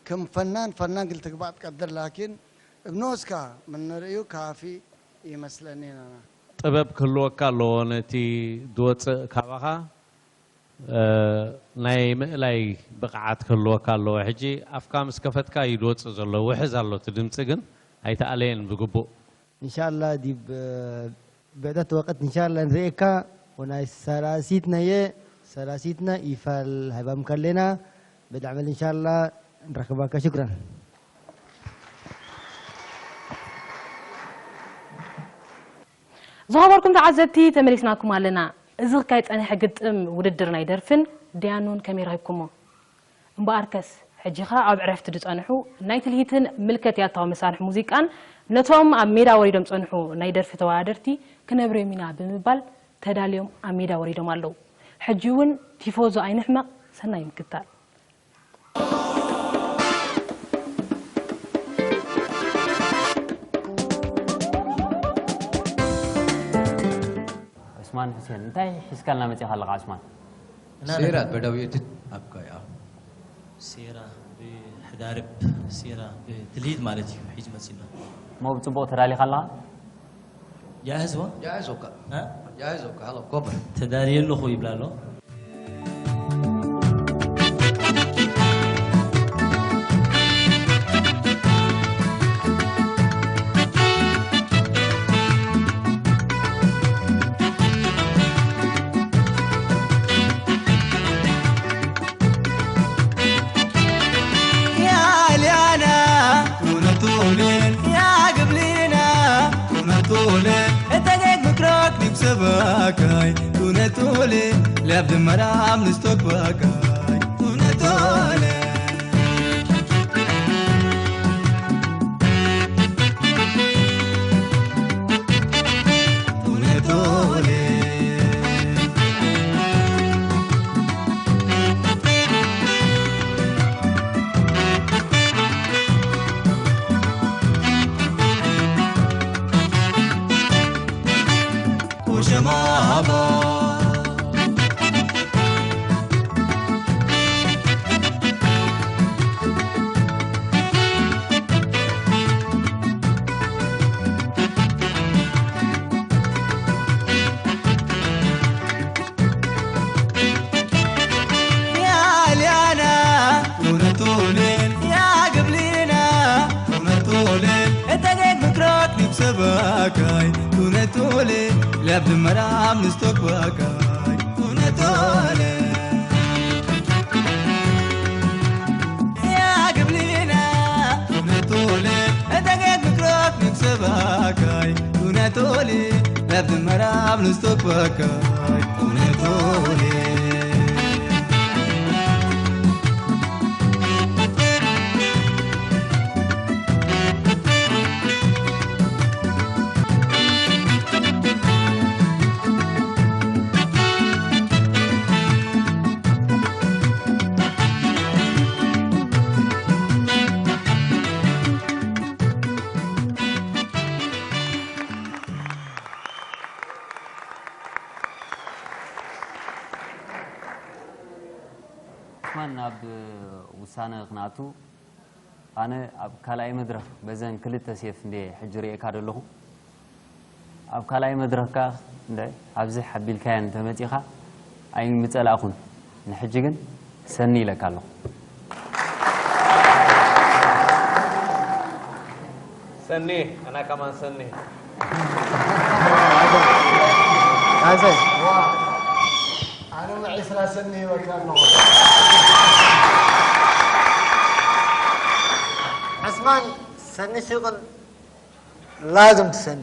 ክም ፈናን ፈናን ግል ትግባእ ትቀድር ላኪን እብ ኖስካ ምን ንርእዩ ካፊ ኢመስለኒ ነና። ጥበብ ክህልወካ ኣለዎ ነቲ ድወፅእ ካባኻ ናይ ምእላይ ብቕዓት ክህልወካ ኣለዎ። ሕጂ ኣፍካ ምስ ከፈትካ እዩ ድወፅእ ዘሎ። ውሕዝ ኣሎ እቲ ድምፂ ግን ኣይተኣለየን ብግቡእ። إن شاء الله دي ب- بعدت وقت إن شاء الله نريكا وناي سلاسيتنا يه سلاسيتنا إيفال هبام كلنا بدعمل إن شاء الله نركبك شكرا ዝኸበርኩም ተዓዘብቲ ተመሊስናኩም ኣለና። እዚ ክካየድ ጸኒሐ ግጥም ውድድር ናይ ደርፍን ዲያኖን ከመይ ረኺብኩሞ? እምበኣርከስ፣ ሕጂ ኸኣ ኣብ ዕረፍቲ ዝጸንሑ ናይ ትልሂትን ምልከት ያታዊ መሳርሒ ሙዚቃን ነቶም ኣብ ሜዳ ወሪዶም ዝጸንሑ ናይ ደርፊ ተወዳደርቲ ክነብርዮም ኢና ብምባል ተዳልዮም ኣብ ሜዳ ወሪዶም ኣለዉ። ሕጂ እውን ቲፎዞ ኣይንሕመቕ፣ ሰናይ ምክትታል። ዑስማን ሑሴን፣ እንታይ ሒዝካልና መጺኻ ኣለኻ ዑስማን? ሴራ በደውየትት ኣብካይ ኣብ ሴራ ብሕዳርብ ሴራ ብትልሂት ማለት እዩ ሒዙ መፂና። እሞ ብፅቡቕ ተዳሊኻ ኣለኻ? ጃህዝ ዋ ጃህዝ ወካ እ? ጃህዝ ወካ ሃሎ ኮብር ተዳልየ ኣለኹ ይብላ ኣሎ። Tole, etagek mukrak dim sebakai. Tune tole, lep de maram nistok bakai. Tune tole. Tunetole, left mara mnusto kwakai. Tunetole. Ya gablina. Tunetole, edagag mikrot miksebakai. Tunetole, left mara mnusto kwakai. Tunetole. ዑስማን ናብ ውሳነ ክንኣቱ ኣነ ኣብ ካልኣይ መድረኽ በዘን ክልተ ሴፍ እንደ ሕጂ ርእየካ ዘለኹ ኣብ ካልኣይ መድረኽ ከኣ እንደ ኣብዚ ሓቢልካየን ተመጺኻ ኣይምጸላእኹን ንሕጂ ግን ሰኒ ኢለካ ኣለኹ። ሰኒ ኣና ከማን ሰኒ ኣሰይ ኣነ ዕስራ ሰኒ ይበካ ኣለኹ። ዕስማን ሰኒ ሽቕል ላዝም ትሰኒ።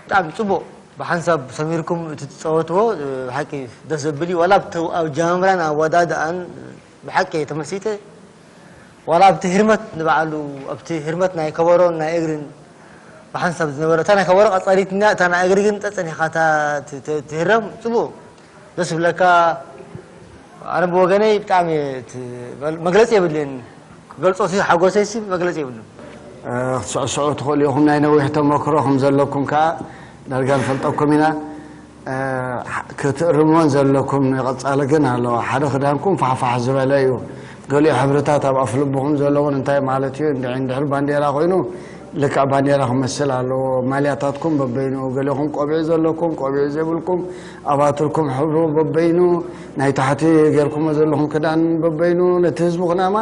ብጣዕሚ ፅቡቕ ብሓንሳብ ሰሚርኩም እቲ ትፀወትዎ ብሓቂ ደስ ዘብል እዩ ዋላ ኣብቲ ኣጀማምራን ኣወዳድኣን ብሓቂ ተመሲጠ ዋላ ኣብቲ ህርመት ንባዕሉ ኣብቲ ህርመት ናይ ከበሮን ናይ እግርን ብሓንሳብ ዝነበረ እታ ናይ ከበሮ ቀፃሊትና እታ ናይ እግሪ ግን ፀፀኒኻ እታ ትህረም ፅቡቕ ደስ ዝብለካ ኣነ ብወገነይ ብጣዕሚ መግለፂ የብልን ክገልፆ ሓጎሰይሲ መግለፂ የብሉን። ክትስዕስዑ ትኽእሉ ኢኹም ናይ ነዊሕ ተመክሮ ከም ዘለኩም ከዓ ዳርጋ ንፈልጠኩም ኢና ክትእርምዎን ዘለኩም ንቐፃሊ ግን ኣለዋ ሓደ ክዳንኩም ፋሕፋሕ ዝበለ እዩ ገሊኡ ሕብርታት ኣብ ኣፍልብኹም ዘለውን እንታይ ማለት እዩ እንድዒ እንድሕር ባንዴራ ኮይኑ ልክዕ ባንዴራ ክመስል ኣለዎ ማልያታትኩም በበይኑ ገሊኹም ቆቢዕ ዘለኩም ቆቢዕ ዘይብልኩም ኣባትርኩም ሕብሩ በበይኑ ናይ ታሕቲ ጌርኩሞ ዘለኹም ክዳን በበይኑ ነቲ ህዝቢ ኩናማ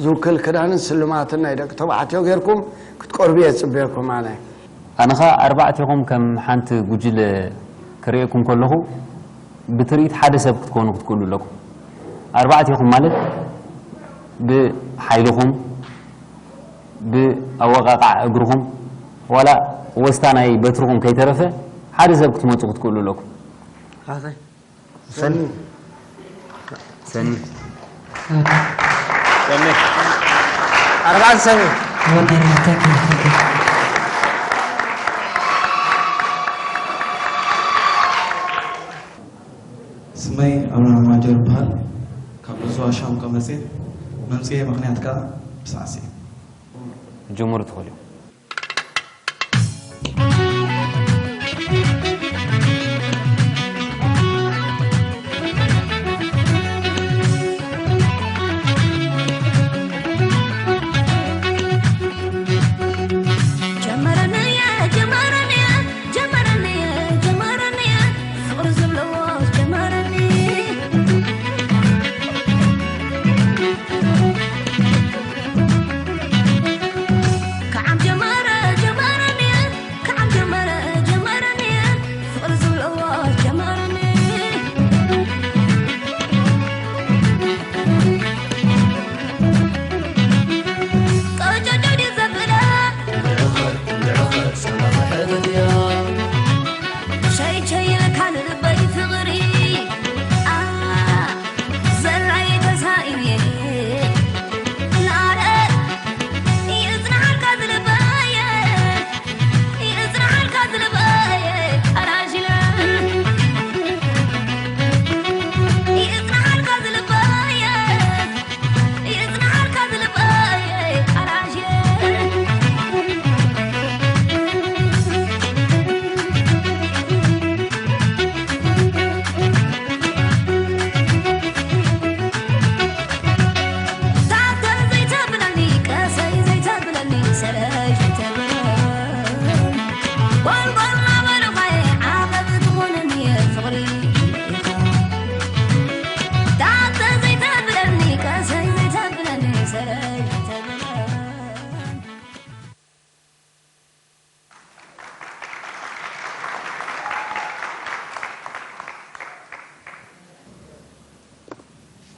ዝውክል ክዳንን ስልማትን ናይ ደቂ ተባዕትዮ ጌርኩም ክትቀርቡ እየ ዝፅበየኩም ኣነ። ኣነ ኸኣ ኣርባዕቴኹም ከም ሓንቲ ጉጅለ ክርእየኩም ከለኹ ብትርኢት ሓደ ሰብ ክትኮኑ ክትክእሉ ኣለኩም። ኣርባዕቴኹም ማለት ብሓይልኹም፣ ብኣወቓቕዓ እግርኹም፣ ዋላ ወስታ ናይ በትርኹም ከይተረፈ ሓደ ሰብ ክትመጹ ክትክእሉ ኣለኩም። ሰኒ ሰኒ ሰኒ ኣርባዕተ ሰኒ ስመይ ኣብርሃም ማጀር ይበሃል። ካብ ዞባ ሻምካ መፅየ። መምፅኤ ምኽንያት ከዓ ብሳዕስዒ። ጅሙር ትኽእሉ። ጀመረና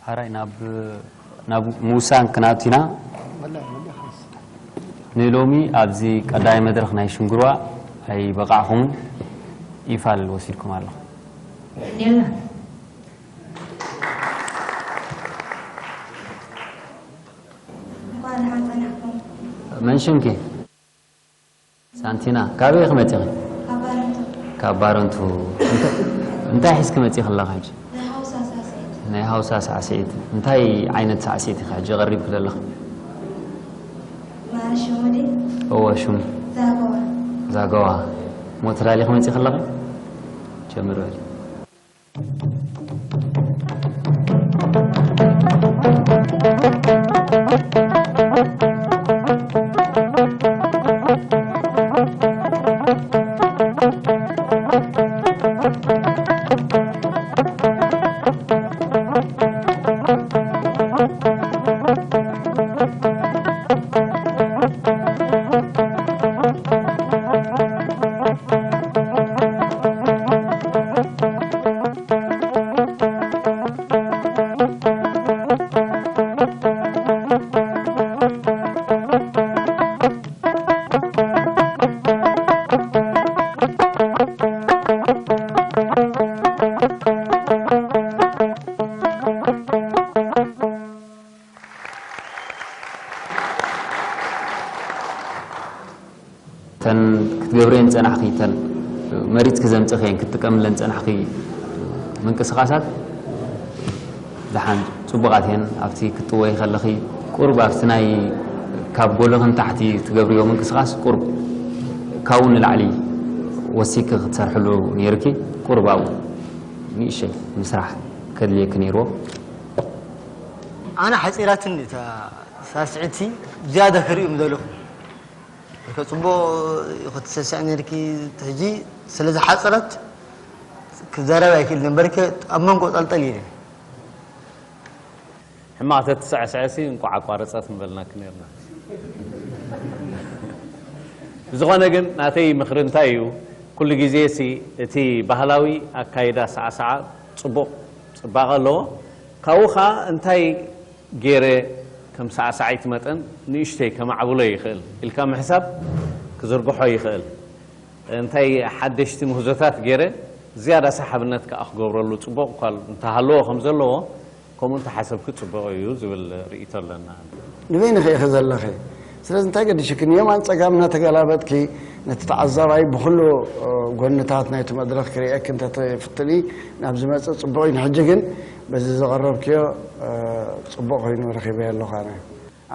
ሓራይ ናብ ናብ ምውሳን ክናቱ ኢና። ንሎሚ ኣብዚ ቀዳማይ መድረኽ ናይ ሽንግርዋ ኣይበቃዕኹምን፣ ይፋል ወሲድኩም ኣለኹም። ኔላ እንኳን ደሓን ጸናሕኩም። መን ሽምኪ? ሳንቲና፣ ካበይ ኢኺ መጺኺ? ካብ ባረንቱ ካብ ባረንቱ። እንተ- እንታይ ሒዝኪ መጺኺ ኣለኺ ሕጂ? ናይ ሃውሳ ሳስዒት ናይ ሃውሳ ሳዕስዒት። እንታይ ዓይነት ሳዕስዒት ኢኺ ሕጂ ቀሪብኪ ዘለኺ? ማረ ሽሙ ድዩ? እወ፣ ሽሙ ዛጎባ ዛገዋ። እሞ ተዳሊኺ መጺኺ ኣለኺ? ጀምሪ በሊ። እተን ክትገብርየን ዝጸናሕኺ፣ እተን መሪጽኪ ዘምጽእኽየን ክትጥቀምለን ዝጸናሕኺ ምንቅስቓሳት ደሓን ጽቡቓት እየን። ኣብቲ ክትጥወዪ ከለኺ ቁሩብ ኣብቲ ናይ ካብ ጎልኺ ንታሕቲ ትገብርዮ ምንቅስቓስ ቁሩብ ካብኡ ንላዕሊ ወሲኽኪ ክትሰርሕሉ ነይርኪ። ቁሩብ ኣብኡ ንእሽተይ ምስራሕ ከድልየኪ ነይርዎ። ኣነ ሓጺራትኒ እታ ሳስዒትሲ ዝያዳ ክርእዩ ምደለኹ። ከ ጽቡቕ ክትሰስዕ ነርኪ፣ ሕጂ ስለ ዝሓጸረት ክዛረብ ኣይክእል ነበርከ ኣብ መንጎ ጠልጠል ኢለ። ሕማቕ ተትስዕስዐሲ እንቋዕ ኣቋረጸት ምበልናኪ ነርና። ብዝኾነ ግን ናተይ ምኽሪ እንታይ እዩ፣ ኩሉ ግዜሲ እቲ ባህላዊ ኣካይዳ ሳዕሳዓ ጽቡቕ ጽባቐ ኣለዎ። ካብኡ ኸኣ እንታይ ገይረ ከም ሳዕሳዒት መጠን ንእሽተይ ከማዕብሎ ይኽእል ኢልካ ምሕሳብ ክዝርግሖ ይኽእል። እንታይ ሓደሽቲ ምህዞታት ገይረ ዝያዳ ሰሓብነት ከኣ ክገብረሉ ጽቡቕ እኳ እንተሃለዎ ከም ዘለዎ ከምኡ እንተሓሰብኪ ጽቡቕ እዩ ዝብል ርእይቶ ኣለና። ንበይንኺ ኢኺ ዘለኺ። ስለዚ እንታይ ገዲሽክኒ? የማን ጸጋም እናተገላበጥኪ ነቲ ተዓዛባይ ብኹሉ ጎንታት ናይቲ መድረኽ ክርእየኪ እንተትፍትኒ ናብ ዝመጽእ ጽቡቕ እዩ። ንሕጂ ግን በዚ ዘቐረብክዮ ጽቡቕ ኮይኑ ረኺበዮ ኣለኹ ኣነ።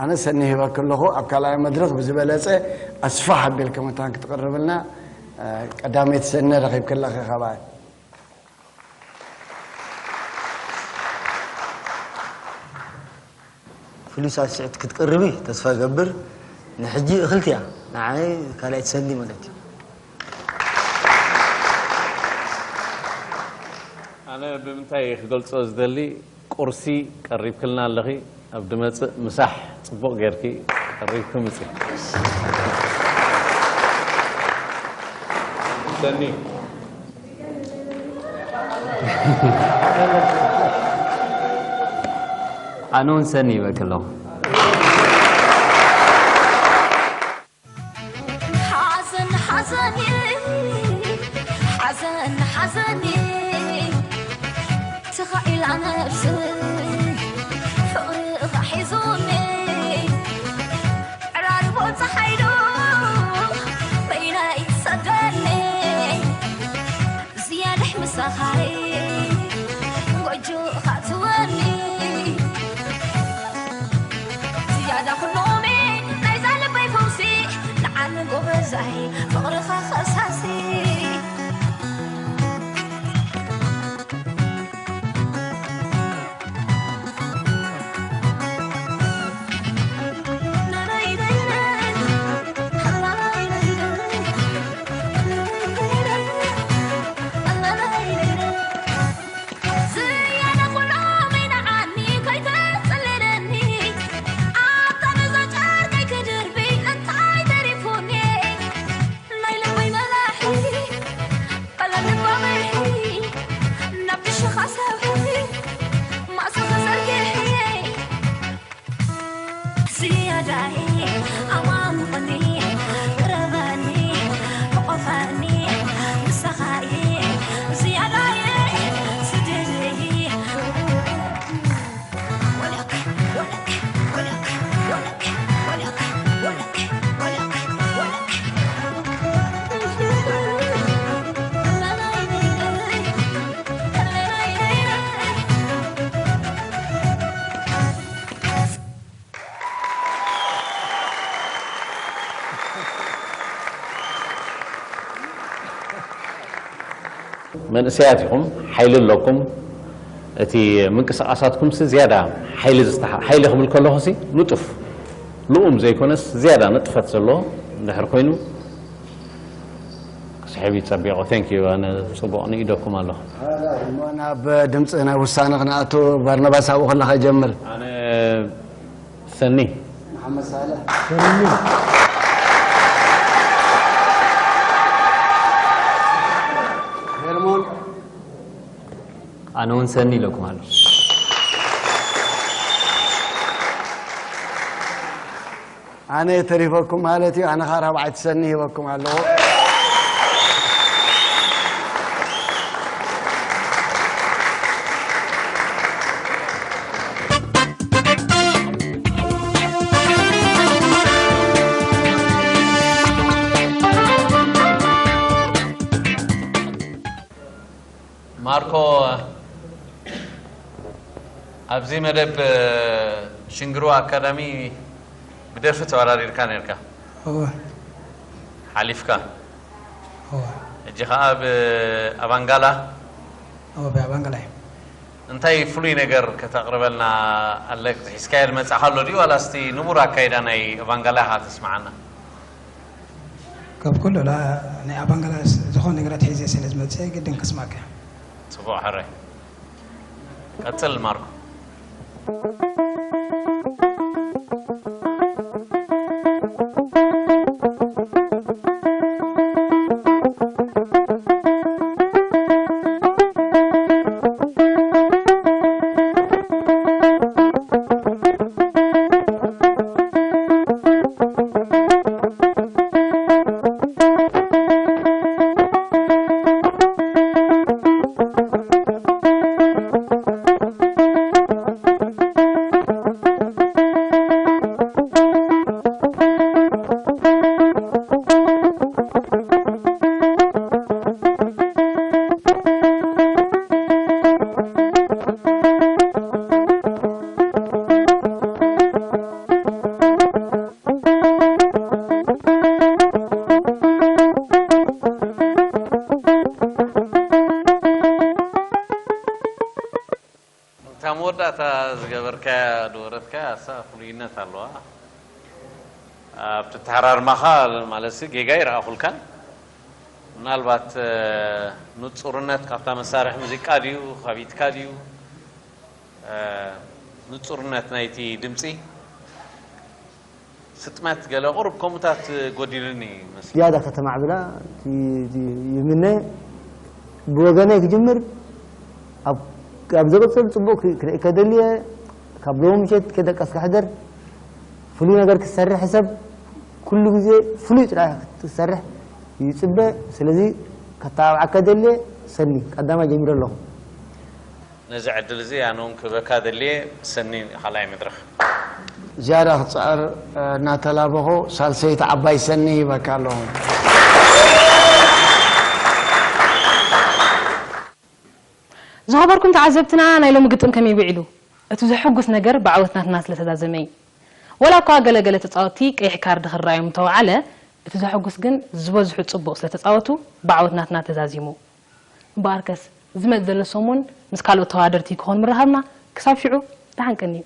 ኣነ ሰኒ ሂበኪ ኣለኹ። ኣብ ካልኣይ መድረኽ ብዝበለጸ ኣስፋሕ ኣቢልኪ መታን ክትቕርብልና። ቀዳመይቲ ሰኒ ረኺብኪ ኣለኺ ካባይ። ፍሉይ ሳስዒት ክትቅርቢ ተስፋ እገብር። ንሕጂ እኽልቲ እያ ንዓይ ካልኣይቲ ሰኒ ማለት እዩ። ኣነ ብምንታይ ክገልጾ ዝደሊ፣ ቁርሲ ቀሪብክልና ኣለኺ። ኣብ ድመጽእ ምሳሕ ጽቡቕ ጌርኪ ቀሪብኪ ምጺ። ሰኒ። ኣነ እውን ሰኒ ይበኪ ኣለኹ። ሓዘን ሓዘን ሓዘን ሓዘን ተኻኢላ ነብስ ፍቕርኻ ሒዙኒ ዕራርቦ ፀሓይዶ በይነይ ሰደኒ ዝያድሕ ምሳኻይ ጎጆ ኻትወኒ ዝያዳ ኩሎሚ ናይዛ ልበይ ፈውሲ ንዓኒ ጎበዛይ ፍቕርኻ ኸሳሲ መንእሰያት ኢኹም፣ ሓይሊ ኣለኩም። እቲ ምንቅስቓሳትኩምሲ ዝያዳ ሓይሊ ዝስተሓ-፣ ሓይሊ ክብል ከለኹሲ ንጡፍ፣ ልኡም ዘይኮነስ ዝያዳ ንጥፈት ዘለዎ እንድሕር ኮይኑ ክስሕብ እዩ ጸቢቑ። Thank you። ኣነ ጽቡቕ ንኢደኩም ኣለኹ። እሞ ናብ ድምፂ ናይ ውሳነ ክንኣቱ፣ ባርናባስ ኣብኡ ከለኻ ይጀምር። ኣነ ሰኒ። መሓመድ ሳልሕ። ሰኒ። ሄርሞን። ኣነ እውን ሰኒ ኢለኩም ኣሎ። ኣነ ተሪፈኩም ማለት እዩ። ኣነ ኻብ ራብዓይቲ ሰኒ ሂበኩም ኣለኹ። ማርኮ፣ ኣብዚ መደብ ሽንግሩ ኣካዳሚ ብደርፊ ተወዳዲርካ ነርካ። እወ። ሓሊፍካ። እወ። ሕጂ ኸዓ ብኣባንጋላ። እወ፣ ብኣባንጋላ እዩ። እንታይ ፍሉይ ነገር ከተቕርበልና ኣለክ? ሒዝካዮ ዝመጻኻ ኣሎ ድዩ? ዋላ እስቲ ንቡር ኣካይዳ ናይ ኣባንጋላ ኢኻ ተስምዓና? ካብ ኩሉ ላ-፣ ናይ ኣባንጋላ ዝኾነ ነገራት ሒዘ ስለ ዝመጽእ ግድን ክስማዕካ። ጽቡቕ ሕራይ። ቀጽል ማርኮ። እታ መወዳእታ ዝገበርካያ፣ ዝወረድካያ፣ እሳ ፍሉይነት ኣለዋ። ኣብ ትተሓራርማኻ ማለትሲ ጌጋ ይረኣኹልካን። ምናልባት፣ እ፣ ንጹርነት ካብታ መሳርሒ ሙዚቃ ድዩ፣ ካብ ኢድካ ድዩ፣ እ፣ ንጹርነት ናይቲ ድምጺ፣ ስጥመት ገለ ቁሩብ ከምኡታት ጎዲሉኒ ይመስል። ዝያዳ ከተማዕብላ እቲ፣ እቲ ይምነ። ብወገነይ ክጅምር፣ ኣብ፣ ኣብ ዘቕጽል ጽቡቕ ክ-፣ ክርእየካ ደልየ፣ ካብ ሎሚ ምሸት ከይደቀስካ ሕደር። ፍሉይ ነገር ክትሰርሕ ሰብ፣ ኩሉ ግዜ ፍሉይ ጥራሕ ክትሰርሕ ይጽበ። ስለዚ ከተባብዓካ ደልየ፣ ሰኒ፣ ቀዳማይ ጀሚረ ኣለኹ። ነዚ ዕድል እዚ ኣነ እውን ክህበካ ደልየ፣ ሰኒ፣ ካልኣይ መድረኽ። ዝያዳ ክጽዕር፣ እ፣ እናተላበኹ፣ ሳልሰይቲ ዓባይ ሰኒ ይህበካ ኣለኹ። ዝኸበርኩም ተዓዘብትና፣ ናይ ሎሚ ግጥም ከመይ ውዒሉ? እቲ ዘሐጉስ ነገር ብዓወት ናትና ስለ ተዛዘመ እዩ። ወላ እኳ ገለ ገለ ተጻወትቲ ቀይሕ ካርድ ክረኣዮም እንተወዓለ፣ እቲ ዘሐጉስ ግን ዝበዝሑ ጽቡቕ ስለ ተጻወቱ ብዓወት ናትና ተዛዚሙ። እምበኣርከስ ዝመጽእ ዘሎ ሰሙን ምስ ካልኦት ተወዳደርቲ ክኾን ምርኻብና፣ ክሳብ ሽዑ ደሓን ቀንዩ።